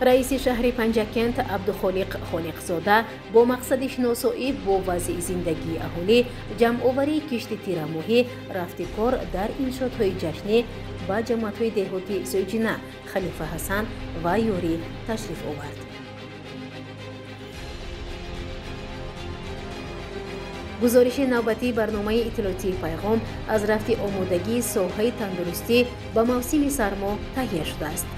Раиси шаҳри Панҷакент Абдухолиқ Холиқзода бо мақсади шиносоӣ бо вазъи зиндагии аҳолӣ, ҷамъоварии кишти тирамоҳӣ, рафти кор дар иншоотҳои ҷашнӣ ба ҷамоатҳои деҳоти Сӯйҷина, Халифа Ҳасан ва Ёрӣ ташриф овард. Гузориши навбатии барномаи иттилоотии «Пайғом» аз рафти омодагии соҳаи тандурустӣ ба мавсими сармо таҳия шудааст.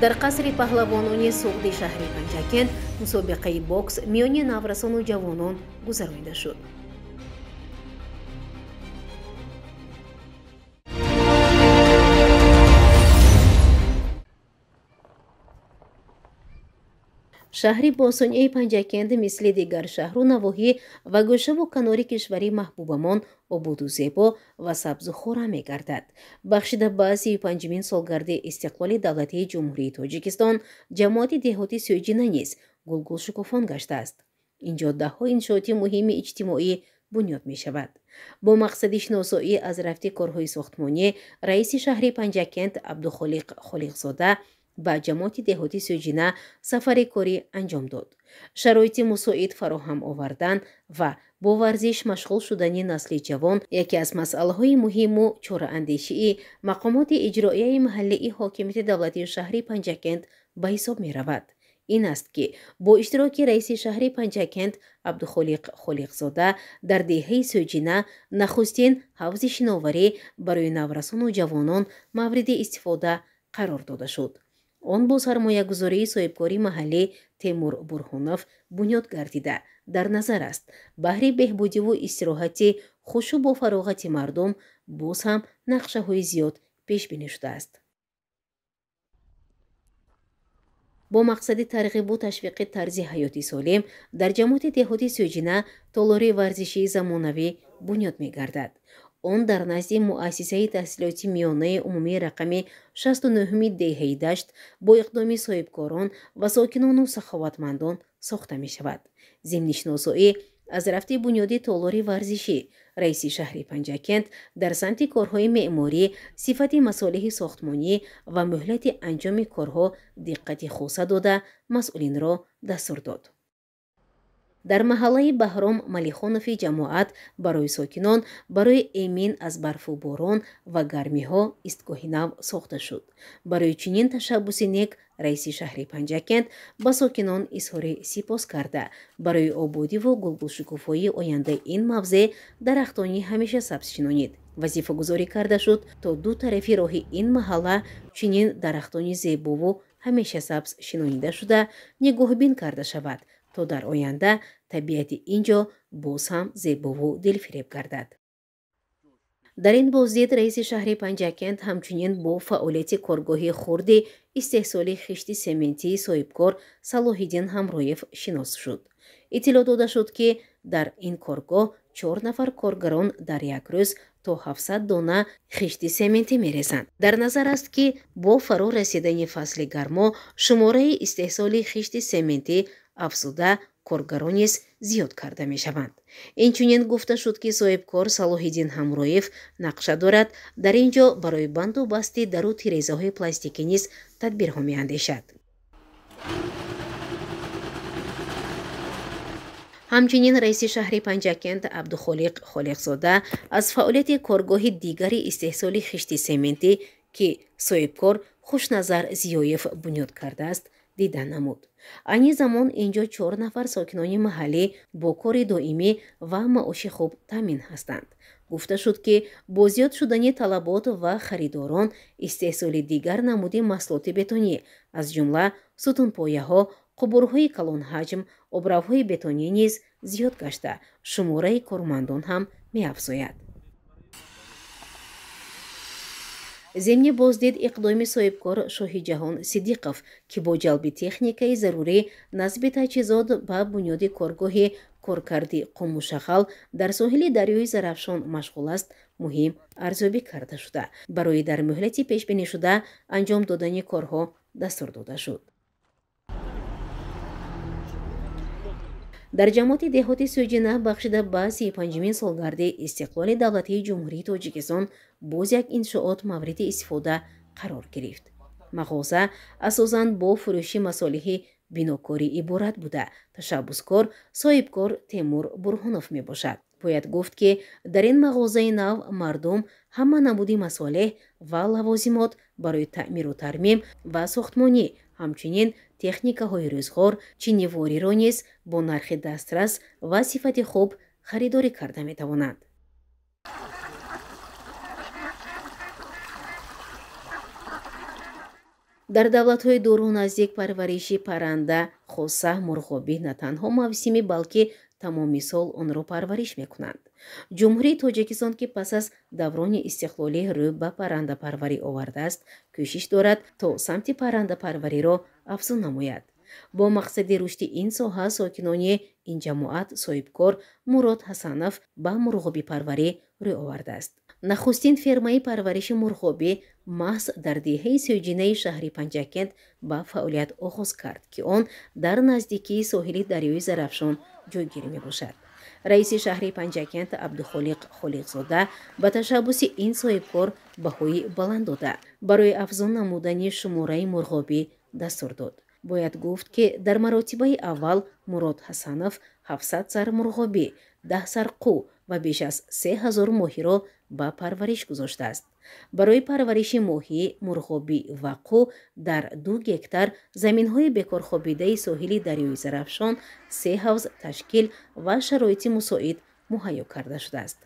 Дар қасри паҳлавонони Суғди шаҳри Панҷакент мусобиқаи бокс миёни наврасону ҷавонон гузаронида шуд. Шаҳри босонии Панҷакент мисли дигар шаҳру навоҳӣ ва гӯшаву канори кишвари маҳбубамон ободу зебо ва сабзу хора мегардад. Бахшида ба 35-мин солгарди истиқлоли давлатии Ҷумҳурии Тоҷикистон, ҷамоати деҳоти Сӯйҷина низ гулгулшукуфон гаштааст. Инҷо даҳҳо иншооти муҳими иҷтимоӣ бунёд мешавад. Бо мақсади шиносоӣ аз рафти корҳои сохтмонӣ, раиси шаҳри Панҷакент Абдухолиқ Холиқзода ба ҷамоати деҳоти Сӯйҷина сафари корӣ анҷом дод. Шароити мусоид фароҳам овардан ва бо варзиш машғул шудани насли ҷавон яке аз масъалаҳои муҳиму чораандешии мақомоти иҷроияи маҳаллии ҳокимияти давлатии шаҳри Панҷакент ба ҳисоб меравад. Ин аст, ки бо иштироки раиси шаҳри Панҷакент Абдухолиқ Холиқзода дар деҳаи Сӯйҷина нахустин ҳавзи шиноварӣ барои наврасону ҷавонон мавриди истифода қарор дода шуд. Он бо сармоягузории соҳибкори маҳаллӣ Темур Бурҳонов бунёд гардида, дар назар аст баҳри беҳбудиву истироҳати хушу бофароғати мардум боз ҳам нақшаҳои зиёд пешбинӣ шудааст. Бо мақсади тарғибу ташвиқи тарзи ҳаёти солим дар ҷамоати деҳоти Сӯйҷина толори варзишии замонавӣ бунёд мегардад. Он дар назди муассисаи таҳсилоти миёнаи умумии рақами 69-ми деҳаи Дашт бо иқдоми соҳибкорон ва сокинону саховатмандон сохта мешавад. Зимни шиносоӣ аз рафти бунёди толори варзишӣ, раиси шаҳри Панҷакент дар самти корҳои меъморӣ, сифати масолеҳи сохтмонӣ ва муҳлати анҷоми корҳо диққати хоса дода, масъулинро дастур дод. Дар маҳаллаи Баҳром Малихонови ҷамоат барои сокинон барои эмин аз барфу борон ва гармиҳо истгоҳи нав сохта шуд. Барои чунин ташаббуси нек раиси шаҳри Панҷакент ба сокинон изҳори сипос карда, барои ободиву гулгулшукуфоии ояндаи ин мавзеъ дарахтони ҳамеша сабз шинонид. Вазифагузорӣ карда шуд, то ду тарафи роҳи ин маҳалла чунин дарахтони зебову ҳамеша сабз шинонида шуда, нигоҳбин карда шавад, то дар оянда табиати ин ҷо боз ҳам зебову дилфиреб гардад. Дар ин боздид раиси шаҳри Панҷакент ҳамчунин бо фаъолияти коргоҳи хурди истеҳсоли хишти сементии соҳибкор Салоҳиддин Ҳамроев шинос шуд. Иттилоъ дода шуд, ки дар ин коргоҳ 4 нафар коргарон дар як рӯз то 700 дона хишти сементӣ мерезанд. Дар назар аст, ки бо фаро расидани фасли гармо шумораи истеҳсоли хишти сементӣ афзуда, коргарон низ зиёд карда мешаванд. Инчунин гуфта шуд, ки соҳибкор Салоҳиддин Ҳамроев нақша дорад дар ин ҷо барои банду басти дару тирезаҳои пластикӣ низ тадбирҳо меандешад. Ҳамчунин раиси шаҳри Панҷакент Абдухолиқ Холиқзода аз фаъолияти коргоҳи дигари истеҳсоли хишти сементӣ, ки соҳибкор Хушназар Зиёев бунёд кардааст, дида намуд. Айни замон инҷо 4 нафар сокинони маҳаллӣ бо кори доимӣ ва маоши хуб таъмин ҳастанд. Гуфта шуд, ки бо зиёд шудани талабот ва харидорон истеҳсоли дигар намуди маҳсулоти бетонӣ, аз ҷумла сутунпояҳо, қубурҳои калонҳаҷм, обравҳои бетонӣ низ зиёд гашта, шумораи кормандон ҳам меафзояд. Зимни боздид иқдоми соҳибкор Шоҳиҷаҳон Сидиқов, ки бо ҷалби техникаи зарурӣ, насби таҷҳизот ба бунёди коргоҳи коркарди қумушағал дар соҳили дарёи Зарафшон машғул аст, муҳим арзёбӣ карда шуда, барои дар муҳлати пешбинишуда анҷом додани корҳо дастур дода шуд. Дар ҷамоати деҳоти Сӯйҷина бахшида ба 35-мин солгарди истиқлоли давлатии Ҷумҳурии Тоҷикистон боз як иншоот мавриди истифода қарор гирифт. Мағоза асосан бо фурӯши масолиҳи бинокорӣ иборат буда, ташаббускор соҳибкор Темур Бурҳонов мебошад. Бояд гуфт, ки дар ин мағозаи нав мардум ҳама намуди масолеҳ ва лавозимот барои таъмиру тармим ва сохтмонӣ, ҳамчунин техникаҳои рӯзғор, чинивориро низ бо нархи дастрас ва сифати хуб харидорӣ карда метавонанд. Дар давлатҳои дуру наздик парвариши парранда, хоса мурғобӣ на танҳо мавсимӣ, балки тамоми сол онро парвариш мекунанд. Ҷумҳурии Тоҷикистон, ки пас аз даврони истиқлолӣ рӯ ба паррандапарварӣ овардааст, кӯшиш дорад то самти паррандапарвариро афзун намояд. Бо мақсади рушди ин соҳа сокинони ин ҷамоат соҳибкор Мурод Ҳасанов ба мурғобипарварӣ рӯ овардааст. Нахустин фермаи парвариши мурғобӣ маҳз дар деҳаи Сӯйҷинаи шаҳри Панҷакент ба фаъолият оғоз кард, ки он дар наздикии соҳили дарёи Зарафшон ҷойгир мебошад. Раиси шаҳри Панҷакент Абдухолиқ Холиқзода ба ташаббуси ин соҳибкор баҳои баланд дода, барои афзун намудани шумораи мурғобӣ дастур дод. Бояд гуфт, ки дар маротибаи аввал Мурод Ҳасанов 700 сар мурғобӣ, 10 сар қу ва беш аз 3000 моҳиро ба парвариш гузоштааст. Барои парвариши моҳӣ, мурғобӣ ва қу дар 2 гектар заминҳои бекорхобидаи соҳили дарёи Зарафшон 3 ҳавз ташкил ва шароити мусоид муҳайё карда шудааст.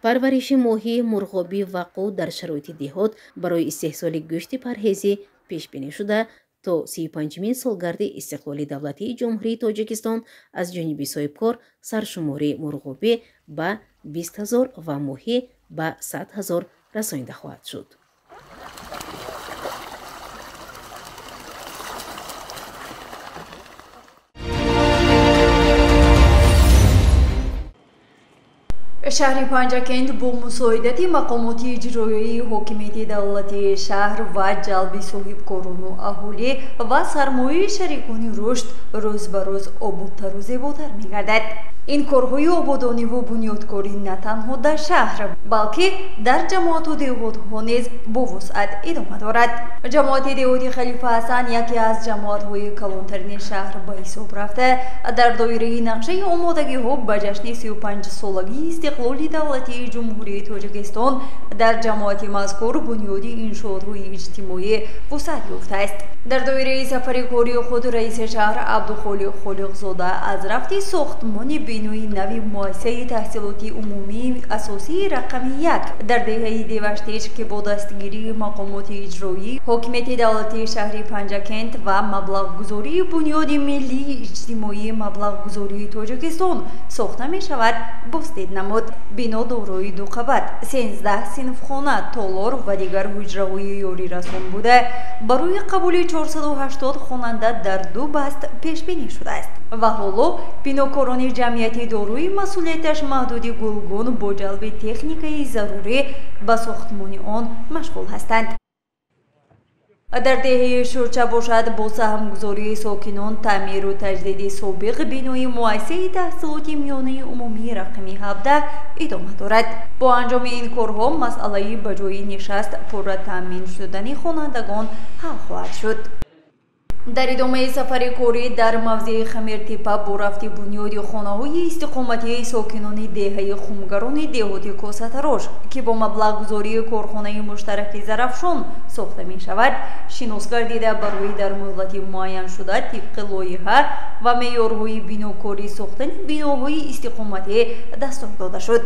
Парвариши моҳӣ, мурғобӣ ва қу дар шароити деҳот барои истеҳсоли гӯшти парҳезӣ пешбинӣ шуда, то 35-мин солгарди истиқлоли давлатии Ҷумҳурии Тоҷикистон аз ҷониби соҳибкор саршумории мурғобӣ ба 20 000 ва моҳӣ ба 100 000 расонида хоҳад шуд. Шаҳри Панҷакент бо мусоидати мақомоти иҷроии ҳокимияти давлатии шаҳр ва ҷалби соҳибкорону аҳолӣ ва сармояи шарикони рушд рӯз ба рӯз ободтару зеботар мегардад. Ин корҳои ободониву бунёдкорӣ на танҳо дар шаҳр, балки дар ҷамоату деҳотҳо низ бо вусъат идома дорад. Ҷамоати деҳоти Халифа Ҳасан яке аз ҷамоатҳои калонтарини шаҳр ба ҳисоб рафта, дар доираи нақшаи омодагиҳо ба ҷашни 35-солагии истиқлоли давлатии Ҷумҳурии Тоҷикистон дар ҷамоати мазкур бунёди иншоотҳои иҷтимоӣ вусъат ёфтааст. Дар доираи сафари кории худ раиси шаҳр Абдухолиқ Холиқзода аз рафти сохтмони бинои нави муассисаи таҳсилоти умумии асосии рақами 1 дар деҳаи Деваштич, ки бо дастгирии мақомоти иҷроӣ, ҳокимияти давлатии шаҳри Панҷакент ва маблағгузории бунёди миллии иҷтимоии маблағгузории Тоҷикистон сохта мешавад, боздид намуд. Бино дорои 2 қабат, 13 синфхона, толор ва дигар ҳуҷраҳои ёрирасон буда, барои қабули 480 хонанда дар 2 баст пешбинӣ шудааст. Ва ҳоло бинокорони ҷамъияти дорои масъулияташ маҳдуди Гулгун бо ҷалби техникаи зарурӣ ба сохтмони он машғул ҳастанд. Дар деҳаи Шӯрча бошад, бо саҳмгузории сокинон таъмиру таҷдиди собиқ бинои муассисаи таҳсилоти миёнаи умумии рақами 17 идома дорад. Бо анҷоми ин корҳо масъалаи ба ҷои нишаст пурра таъмин шудани хонандагон ҳал хоҳад шуд. Дар идомаи сафари корӣ дар мавзеи Хамиртепа бо рафти бунёди хонаҳои истиқоматии сокинони деҳаи Хумгарони деҳоти Косатарош, ки бо маблағгузории корхонаи муштараки Зарафшон сохта мешавад, шинос гардида барои дар муҳлати муайяншуда тибқи лоиҳа ва меъёрҳои бинокорӣ сохтани биноҳои истиқоматӣ дастур дода шуд.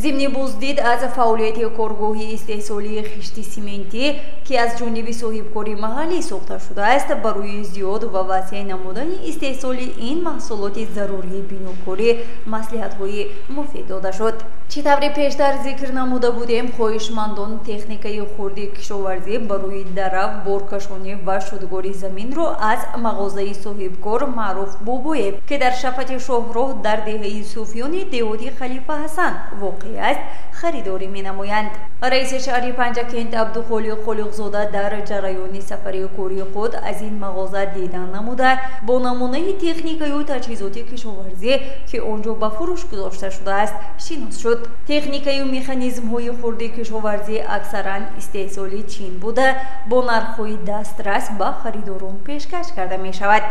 Зимни боздид аз фаъолияти коргоҳи истеҳсолии хишти симентӣ, ки аз ҷониби соҳибкори маҳаллӣ сохта шудааст, барои зиёд ва васеъ намудани истеҳсоли ин маҳсулоти зарурии бинокорӣ маслиҳатҳои муфид дода шуд. Чӣ тавре пештар зикр намуда будем, хоҳишмандон техникаи хурди кишоварзӣ барои дарав, боркашонӣ ва шудгори заминро аз мағозаи соҳибкор Маъруф Бобоев, ки дар шафати шоҳроҳ дар деҳаи Суфиёни деҳоти Халифа Ҳасан воқеъ воқеъ аст харидорӣ менамоянд. Раиси шаҳри Панҷакент Абдухолиқ Холиқзода дар ҷараёни сафари кории худ аз ин мағоза дидан намуда, бо намунаи техникаю таҷҳизоти кишоварзӣ, ки он ҷо ба фурӯш гузошта шудааст, шинос шуд. Техникаю механизмҳои хурди кишоварзӣ аксаран истеҳсоли Чин буда, бо нархҳои дастрас ба харидорон пешкаш карда мешавад.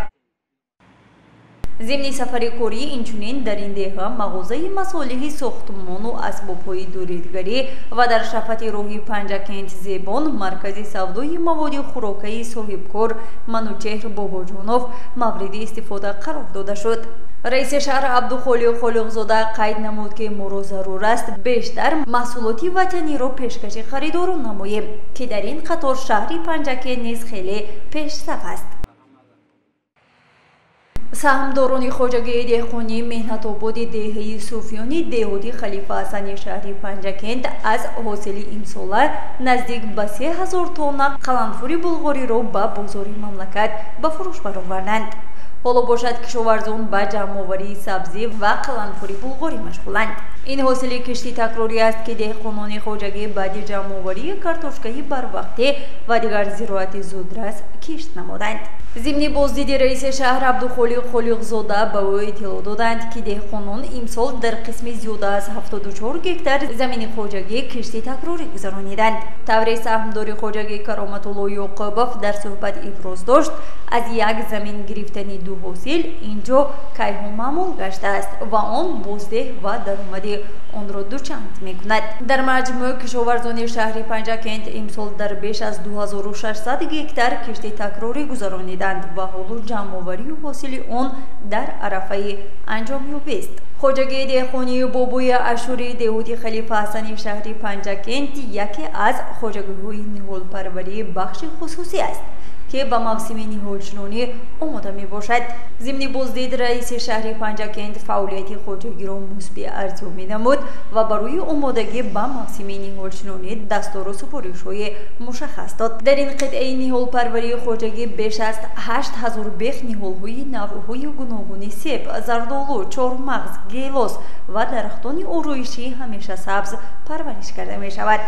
Зимни сафари корӣ инчунин дар ин деҳа мағозаи масолеҳи сохтмону асбобҳои дуридгарӣ ва дар шафати роҳи Панҷакент Зебон маркази савдои маводи хӯрокаи соҳибкор Манучеҳр Бобоҷонов мавриди истифода қарор дода шуд. Раиси шаҳр Абдухолиқ Холиқзода қайд намуд, ки моро зарур аст бештар маҳсулоти ватаниро пешкаши харидорон намоем, ки дар ин қатор шаҳри Панҷакент низ хеле пешсаф аст. Саҳмдорони хоҷагии деҳқонии меҳнатободи деҳаи Суфиёни деҳоти Халифа Ҳасани шаҳри Панҷакент аз ҳосили имсола наздик ба 3000 тонна қаламфури булғориро ба бозори мамлакат ба фурӯш бароварданд. Ҳоло бошад, кишоварзон ба ҷамъоварии сабзӣ ва қаламфури булғорӣ машғуланд. Ин ҳосили кишти такрорӣ аст, ки деҳқонони хоҷагӣ баъди ҷамъоварии картошкаи барвақтӣ ва дигар зироати зудрас кишт намуданд. Зимни боздиди раиси шаҳр Абдухолиқ Холиқзода ба ӯ иттилоъ доданд, ки деҳқонон имсол дар қисми зиёда аз 74 гектар замини хоҷагӣ кишти такрорӣ гузарониданд. Тавре саҳмдори хоҷагӣ Кароматулло Ёқубов дар суҳбат иброз дошт, аз як замин гирифтани ду ҳосил ин ҷо кайҳо маъмул гаштааст ва он боздеҳ ва даромади онро дучанд мекунад. Дар маҷмӯъ кишоварзони шаҳри Панҷакент имсол дар беш аз 2600 гектар кишти такрорӣ гузарониданд ва ҳоло ҷамъоварии ҳосили он дар арафаи анҷомёбист. Хоҷагии деҳқонии Бобои Ашури деҳоти Халифа Ҳасани шаҳри Панҷакент яке аз хоҷагиҳои ниҳолпарварии бахши хусусӣ аст, ки ба мавсими ниҳолшинонӣ омода мебошад. Зимни боздид раиси шаҳри Панҷакент фаъолияти хоҷагиро мусбӣ арзёбӣ намуд ва барои омодагӣ ба мавсими ниҳолшинонӣ дастуру супоришҳои мушаххас дод. Дар ин қитъаи ниҳолпарварии хоҷагӣ беш аз 8000 бех ниҳолҳои навъҳои гуногуни себ, зардолу, чормағз, гелос ва дарахтони ороишии ҳамешасабз парвариш карда мешавад.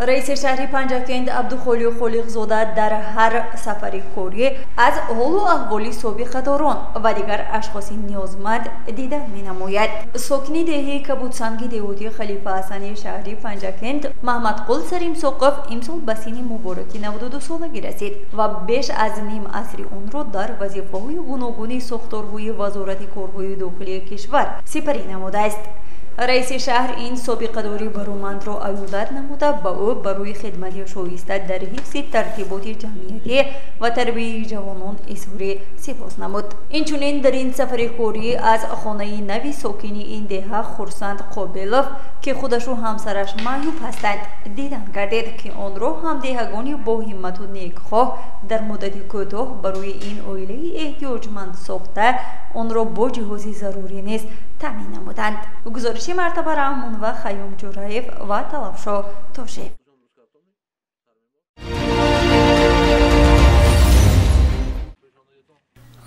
Раиси шаҳри Панҷакент Абдухолиқ Холиқзода дар ҳар сафари корӣ аз ҳолу аҳволи собиқадорон ва дигар ашхоси ниёзманд дидан менамояд. Сокини деҳаи Кабудсанги деҳоти Халифа Ҳасани шаҳри Панҷакент Маҳмадқул Саримсоқов имсол ба синни мубораки 92солагӣ расид ва беш аз ним асри онро дар вазифаҳои гуногуни сохторҳои Вазорати корҳои дохилии кишвар сипарӣ намудааст. Раиси шаҳр ин собиқадори баромандро аюдат намуда, ба ӯ барои хидмати шоиста дар ҳифзи тартиботи ҷамъиятӣ ва тарбияи ҷавонон изҳори сипос намуд. Инчунин дар ин сафари корӣ аз хонаи нави сокини ин деҳа Хурсанд Қобилов, ки худашу ҳамсараш маъюб ҳастанд, дидан гардид, ки онро ҳамдеҳагони боҳиммату некхоҳ дар муддати кӯтоҳ барои ин оилаи эҳтиёҷманд сохта, онро бо ҷиҳози зарурӣ низ таъмин намуданд. Гузориши Мартаба Раҳмон ва Хайём Ҷураев ва Талабшо Тошев.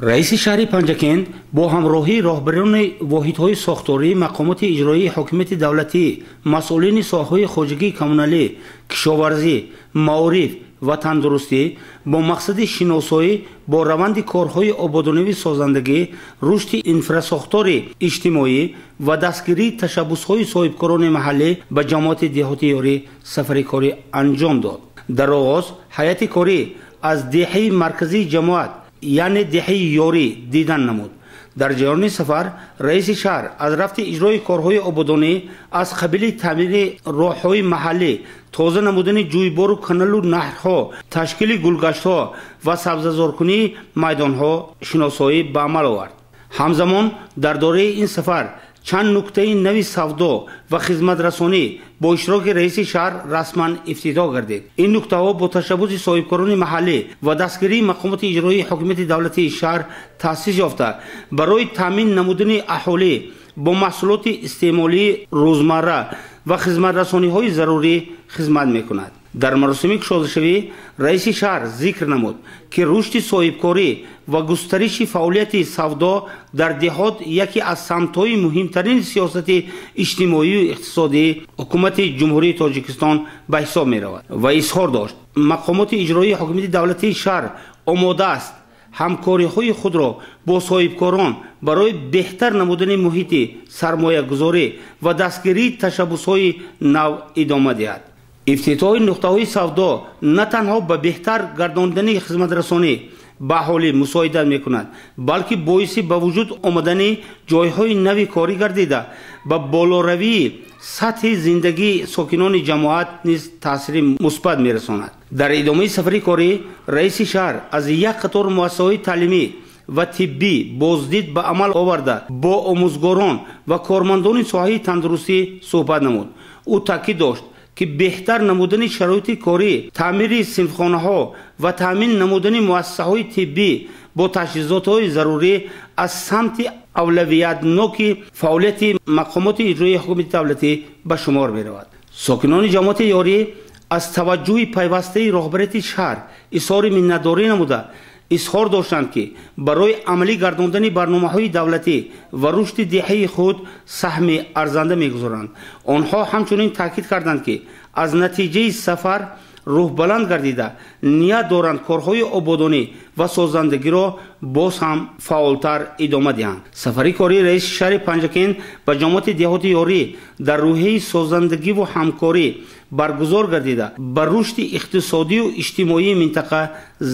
Раиси шаҳри Панҷакент бо ҳамроҳии роҳбарони воҳидҳои сохторӣ, мақомоти иҷроии ҳокимияти давлатӣ, масъулини соҳаҳои хоҷагии коммуналӣ, кишоварзӣ, маориф ва тандурустӣ бо мақсади шиносоӣ бо раванди корҳои ободонивии созандагӣ, рушди инфрасохтори иҷтимоӣ ва дастгирии ташаббусҳои соҳибкорони маҳаллӣ ба ҷамоати деҳоти Ёрӣ сафари корӣ анҷом дод. Дар оғоз ҳайати корӣ аз деҳаи марказии ҷамоат, яъне деҳаи Ёрӣ, дидан намуд. Дар ҷараёни сафар раиси шаҳр аз рафти иҷрои корҳои ободонӣ аз қабили таъмири роҳҳои маҳаллӣ, тоза намудани ҷӯйбору каналу наҳрҳо, ташкили гулгаштҳо ва сабзазоркунии майдонҳо шиносоӣ ба амал овард. Ҳамзамон дар дораи ин сафар чанд нуктаи нави савдо ва хизматрасонӣ бо иштироки раиси шаҳр расман ифтитоҳ гардид. Ин нуктаҳо бо ташаббуси соҳибкорони маҳаллӣ ва дастгирии мақомоти иҷроии ҳокимияти давлатии шаҳр таъсис ёфта, барои таъмин намудани аҳолӣ бо маҳсулоти истеъмолии рӯзмарра ва хизматрасониҳои зарурӣ хизмат мекунад. Дар маросими кушодашавӣ раиси шаҳр зикр намуд, ки рушди соҳибкорӣ ва густариши фаъолияти савдо дар деҳот яке аз самтҳои муҳимтарини сиёсати иҷтимоию иқтисодии ҳукумати Ҷумҳурии Тоҷикистон ба ҳисоб меравад ва изҳор дошт: мақомоти иҷроии ҳокимияти давлатии шаҳр омода аст ҳамкориҳои худро бо соҳибкорон барои беҳтар намудани муҳити сармоягузорӣ ва дастгирии ташаббусҳои нав идома диҳад. Ифтитоҳи нуқтаҳои савдо на танҳо ба беҳтар гардондани хизматрасонӣ ба аҳолӣ мусоидат мекунад, балки боиси ба вуҷуд омадани ҷойҳои нави корӣ гардида, ба болоравии сатҳи зиндагии сокинони ҷамоат низ таъсири мусбат мерасонад. Дар идомаи сафари корӣ раиси шаҳр аз як қатор муассисаҳои таълимӣ ва тиббӣ боздид ба амал оварда, бо омӯзгорон ва кормандони соҳаи тандурустӣ суҳбат намуд. Ӯ таъкид дошт, ки беҳтар намудани шароити корӣ, таъмири синфхонаҳо ва таъмин намудани муассисаҳои тиббӣ бо таҷҳизотҳои зарурӣ аз самти авлавиятноки фаъолияти мақомоти иҷроии ҳукумати давлатӣ ба шумор меравад. Сокинони ҷамоати Ёрӣ аз таваҷҷӯҳи пайвастаи роҳбарияти шаҳр изҳори миннатдорӣ намуда, изҳор доштанд, ки барои амалӣ гардондани барномаҳои давлатӣ ва рушди деҳаи худ саҳми арзанда мегузоранд. Онҳо ҳамчунин таъкид карданд, ки аз натиҷаи сафар рӯҳбаланд гардида, ният доранд корҳои ободонӣ ва созандагиро боз ҳам фаъолтар идома диҳанд. Сафари кории раиси шаҳри Панҷакент ба ҷамоати деҳоти Ёрӣ дар рӯҳияи созандагиву ҳамкорӣ баргузор гардида, ба рушди иқтисодию иҷтимоии минтақа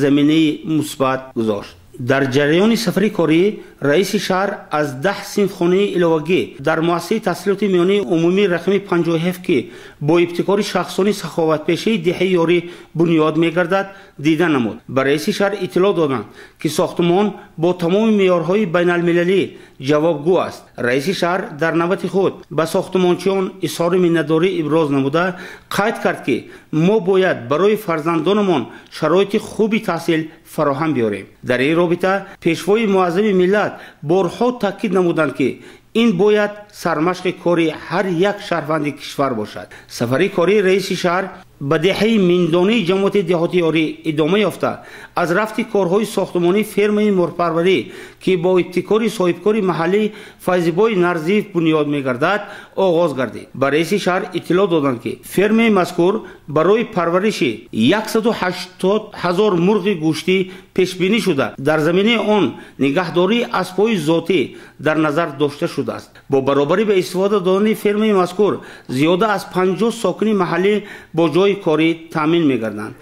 заминаи мусбат гузошт. Дар ҷараёни сафари корӣ раиси шаҳр аз 10 синфхонаи иловагӣ дар муассисаи таҳсилоти миёнаи умумии рақами 57, ки бо ибтикори шахсони саховатпешаи деҳаи Ёрӣ бунёд мегардад, дида намуд. Ба раиси шаҳр иттилоъ доданд, ки сохтмон бо тамоми меъёрҳои байналмилалӣ ҷавобгӯ аст. Раиси шаҳр дар навбати худ ба сохтмончиён изҳори миннатдорӣ иброз намуда, қайд кард, ки мо бояд барои фарзандонамон шароити хуби таҳсил фароҳам биёрем. Дар ин робита пешвои муаззами миллат борҳо таъкид намуданд, ки ин бояд сармашқи кори ҳар як шаҳрванди кишвар бошад. Сафари кории раиси шаҳр ба деҳаи Миндонии ҷамоати деҳоти Ёрӣ идома ёфта, аз рафти корҳои сохтмонии фермаи мурғпарварӣ, ки бо ибтикори соҳибкори маҳаллӣ Файзибой Нарзиев бунёд мегардад, оғоз гардид. Ба раиси шаҳр иттилоъ доданд, ки фермаи мазкур барои парвариши 180 000 мурғи гӯштӣ пешбинӣ шуда, дар заминаи он нигаҳдории аспҳои зотӣ дар назар дошта шудааст. Бо баробарӣ ба истифода додани фермаи мазкур зиёда аз 50 сокини маҳаллӣ бо ҷойи корӣ таъмин мегарданд.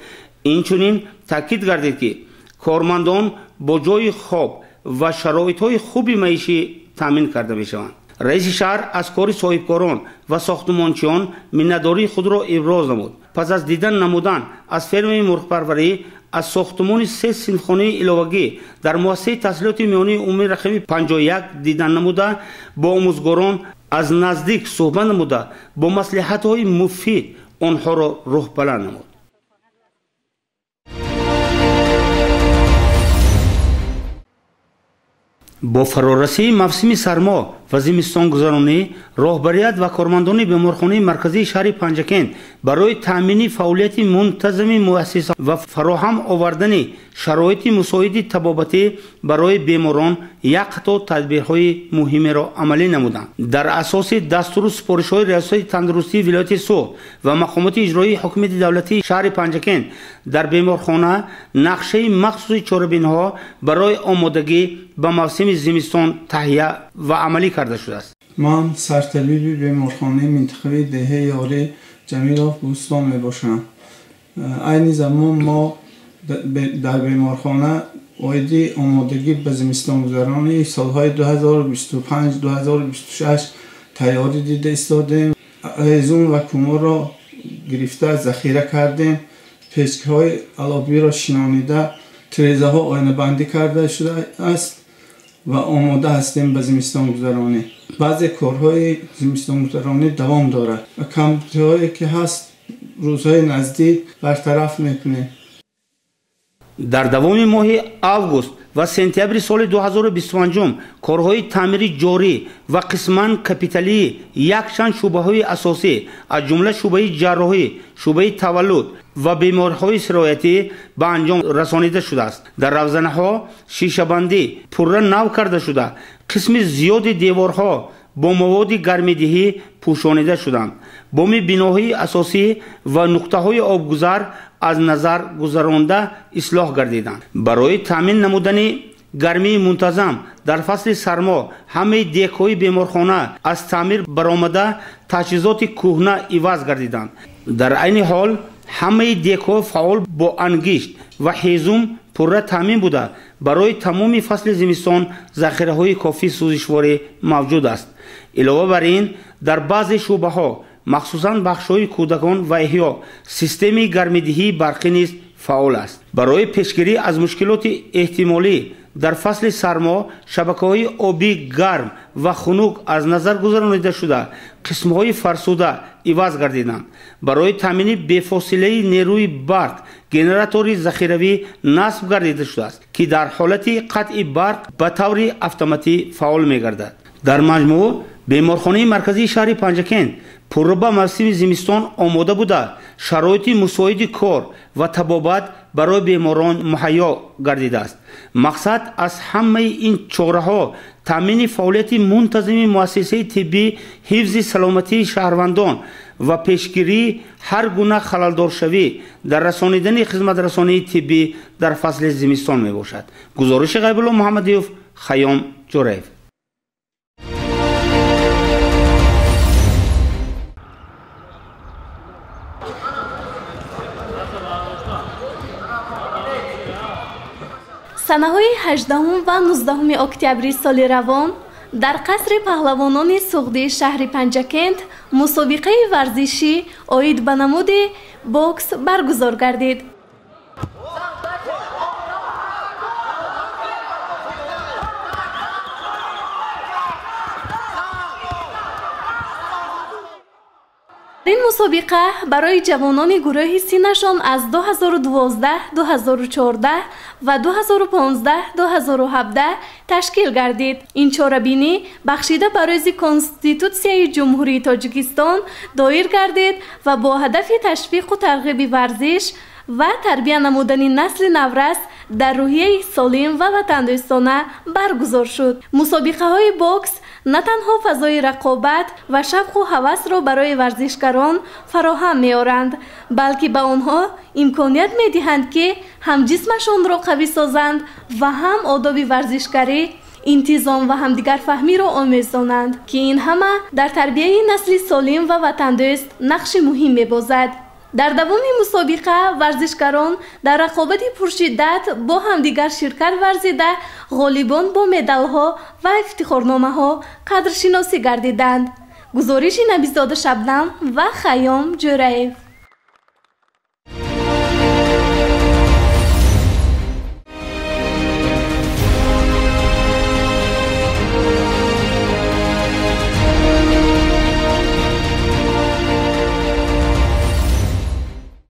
Инчунин таъкид гардид, ки кормандон бо ҷойи хоб ва шароитҳои хуби маишӣ таъмин карда мешаванд. Раиси шаҳр аз кори соҳибкорон ва сохтмончиён миннатдории худро иброз намуд. Пас аз дидан намудан аз фермаи мурғпарварӣ, аз сохтмони 3 синфхонаи иловагӣ дар муассисаи таҳсилоти миёнаи умумии рақами 51 дидан намуда, бо омӯзгорон аз наздик суҳбат намуда, бо маслиҳатҳои муфид онҳоро рӯҳбаланд намуд. Бо фарорасии мавсими сармо ва зимистонгузаронӣ роҳбарият ва кормандони беморхонаи марказии шаҳри Панҷакент барои таъмини фаъолияти мунтазами муассиса ва фароҳам овардани шароити мусоиди табобатӣ барои беморон як қатор тадбирҳои муҳимеро амалӣ намуданд. Дар асоси дастуру супоришҳои Риёсати тандурустии вилояти Суғд ва мақомоти иҷроии ҳукумати давлатии шаҳри Панҷакент дар беморхона нақшаи махсуси чорабиниҳо барои омодагӣ ба мавсими зимистон таҳия ва амалӣ карда шудааст. Ман сартабиби беморхонаи минтақавии деҳаи Ёрӣ Ҷамилов Бӯстон мебошам. Айни замон мо дар беморхона оиди омодагӣ ба зимистонгузаронии солҳои 2025-2026 тайёрӣ дида истодем. Ҳезум ва куморро гирифта захира кардем, печкаҳои алобиро шинонида, тирезаҳо оинабандӣ карда шудааст ва омода ҳастем ба зимистонгузаронӣ. Баъзе корҳои зимистонгузаронӣ давом дорад ва камбудиҳое ки ҳаст рӯзҳои наздик бартараф мекунем. Дар давоми моҳи август ва сентябри соли 2025 корҳои таъмири ҷорӣ ва қисман капиталии якчанд шӯъбаҳои асосӣ, аз ҷумла шӯъбаи ҷарроҳӣ, шӯъбаи таваллуд, ва бемориҳои сироятӣ ба анҷом расонида шудааст. Дар равзанаҳо шишабандӣ пурра нав карда шуда, қисми зиёди деворҳо бо маводи гармидиҳӣ пӯшонида шуданд. Боми биноҳои асосӣ ва нуқтаҳои обгузар аз назар гузаронда ислоҳ гардиданд. Барои таъмин намудани гармии мунтазам дар фасли сармо ҳамаи декҳои беморхона аз таъмир баромада таҷҳизоти кӯҳна иваз гардиданд. Дар айни ҳол ҳамаи декҳо фаъол бо ангишт ва ҳезум пурра таъмин буда, барои тамоми фасли зимистон захираҳои кофии сӯзишворӣ мавҷуд аст. Илова бар ин, дар баъзе шӯъбаҳо, махсусан бахшҳои кӯдакон ва эҳё, системаи гармидиҳии барқӣ низ фаъол аст. Барои пешгирӣ аз мушкилоти эҳтимолӣ дар фасли сармо шабакаҳои обии гарм ва хунук аз назар гузаронида шуда, қисмҳои фарсуда иваз гардиданд. Барои таъмини бефосилаи нерӯи барқ генератори захиравӣ насб гардида шудааст, ки дар ҳолати қатъи барқ ба таври автоматӣ фаъол мегардад. Дар маҷмӯъ беморхонаи марказии шаҳри Панҷакент пурра ба мавсими зимистон омода буда, шароити мусоиди кор ва табобат барои беморон муҳайё гардидааст. Мақсад аз ҳамаи ин чораҳо таъмини фаъолияти мунтазими муассисаи тиббӣ, ҳифзи саломатии шаҳрвандон ва пешгирии ҳар гуна халалдоршавӣ дар расонидани хизматрасонии тиббӣ дар фасли зимистон мебошад. Гузориши Ғайбулло Муҳаммадиев, Хайём Ҷӯраев. Санаҳои 18 ва 19 октябри соли равон дар қасри паҳлавонони Суғдии шаҳри Панҷакент мусобиқаи варзишӣ оид ба намуди бокс баргузор гардид. Ин мусобиқа барои ҷавонони гурӯҳи синнашон аз 2012, 2014 ва 2015, 2017 ташкил гардид. Ин чорабинӣ бахшида ба рӯзи Конститутсияи Ҷумҳурии Тоҷикистон доир гардид ва бо ҳадафи ташвиқу тарғиби варзиш ва тарбия намудани насли наврас дар рӯҳияи солим ва ватандӯстона баргузор шуд. Мусобиқаҳои бокс на танҳо фазои рақобат ва шавқу ҳавасро барои варзишгарон фароҳам меоранд, балки ба онҳо имконият медиҳанд, ки ҳам ҷисмашонро қавӣ созанд ва ҳам одоби варзишгарӣ, интизом ва ҳамдигарфаҳмиро омезонанд, ки ин ҳама дар тарбияи насли солим ва ватандӯст нақши муҳим мебозад. Дар давоми мусобиқа варзишгарон дар рақобати пуршиддат бо ҳамдигар ширкат варзида, ғолибон бо медалҳо ва ифтихорномаҳо қадршиносӣ гардиданд. Гузориши Набизода Шабнам ва Хайём Ҷӯраев.